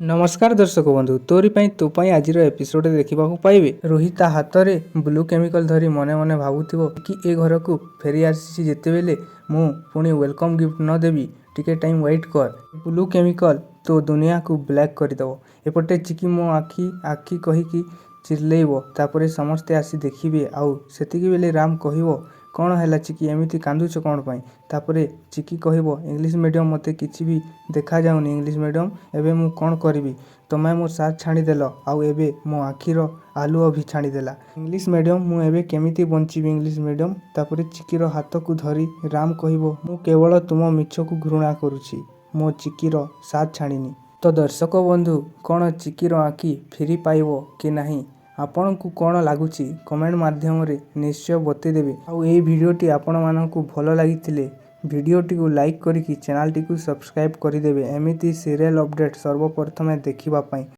ନମସ୍କାର ଦର୍ଶକ ବନ୍ଧୁ, ତୋରି ପାଇଁ ତୋ ପାଇଁ ଆଜିର ଏପିସୋଡରେ ଦେଖିବାକୁ ପାଇବେ, ରୋହିତ ତା ହାତରେ ବ୍ଲୁ କେମିକାଲ ଧରି ମନେ ମନେ ଭାବୁଥିବ କି ଏ ଘରକୁ ଫେରି ଆସିଛି ଯେତେବେଳେ, ମୁଁ ପୁଣି welcome gift ନ ଦେବି? ଟିକେ ଟାଇମ୍ ୱେଟ୍ କର, ବ୍ଲୁ କେମିକାଲ ତୋ ଦୁନିଆକୁ ବ୍ଲାକ୍ କରିଦେବ। ଏପଟେ ଚିକି "ମୋ ଆଖି, ଆଖି" କହିକି ଚିଲ୍ଲେଇବ। ତାପରେ ସମସ୍ତେ ଆସି ଦେଖିବେ ଆଉ ସେତିକି ବେଳେ ରାମ କହିବ, "କ'ଣ ହେଲା ଚିକି, ଏମିତି କାନ୍ଦୁଛ କ'ଣ ପାଇଁ?" ତାପରେ ଚିକି କହିବ, "ଇଂଲିଶ ମ୍ୟାଡମ୍, ମୋତେ କିଛି ବି ଦେଖାଯାଉନି। ଇଂଲିଶ ମ୍ୟାଡମ୍, ଏବେ ମୁଁ କ'ଣ କରିବି? ତମେ ମୋ ସାଥ ଛାଡ଼ିଦେଲ ଆଉ ଏବେ ମୋ ଆଖିର ଆଲୁଅ ବି ଛାଡ଼ିଦେଲା। ଇଂଲିଶ ମ୍ୟାଡମ୍, ମୁଁ ଏବେ କେମିତି ବଞ୍ଚିବି, ଇଂଲିଶ ମ୍ୟାଡମ୍?" ତାପରେ ଚିକିର ହାତକୁ ଧରି ରାମ କହିବ, "ମୁଁ କେବଳ ତୁମ ମିଛକୁ ଘୃଣା କରୁଛି, ମୋ ଚିକିର ସାଥ ଛାଡ଼ିନି।" ତ ଦର୍ଶକ ବନ୍ଧୁ, କ'ଣ ଚିକିର ଆଖି ଫେରି ପାଇବ କି ନାହିଁ? ଆପଣଙ୍କୁ କ'ଣ ଲାଗୁଛି, କମେଣ୍ଟ ମାଧ୍ୟମରେ ନିଶ୍ଚୟ ବତେଇଦେବେ। ଆଉ ଏଇ ଭିଡ଼ିଓଟି ଆପଣମାନଙ୍କୁ ଭଲ ଲାଗିଥିଲେ ଭିଡ଼ିଓଟିକୁ ଲାଇକ୍ କରିକି ଚ୍ୟାନେଲଟିକୁ ସବସ୍କ୍ରାଇବ୍ କରିଦେବେ, ଏମିତି ସିରିଏଲ୍ ଅପଡ଼େଟ୍ ସର୍ବପ୍ରଥମେ ଦେଖିବା ପାଇଁ।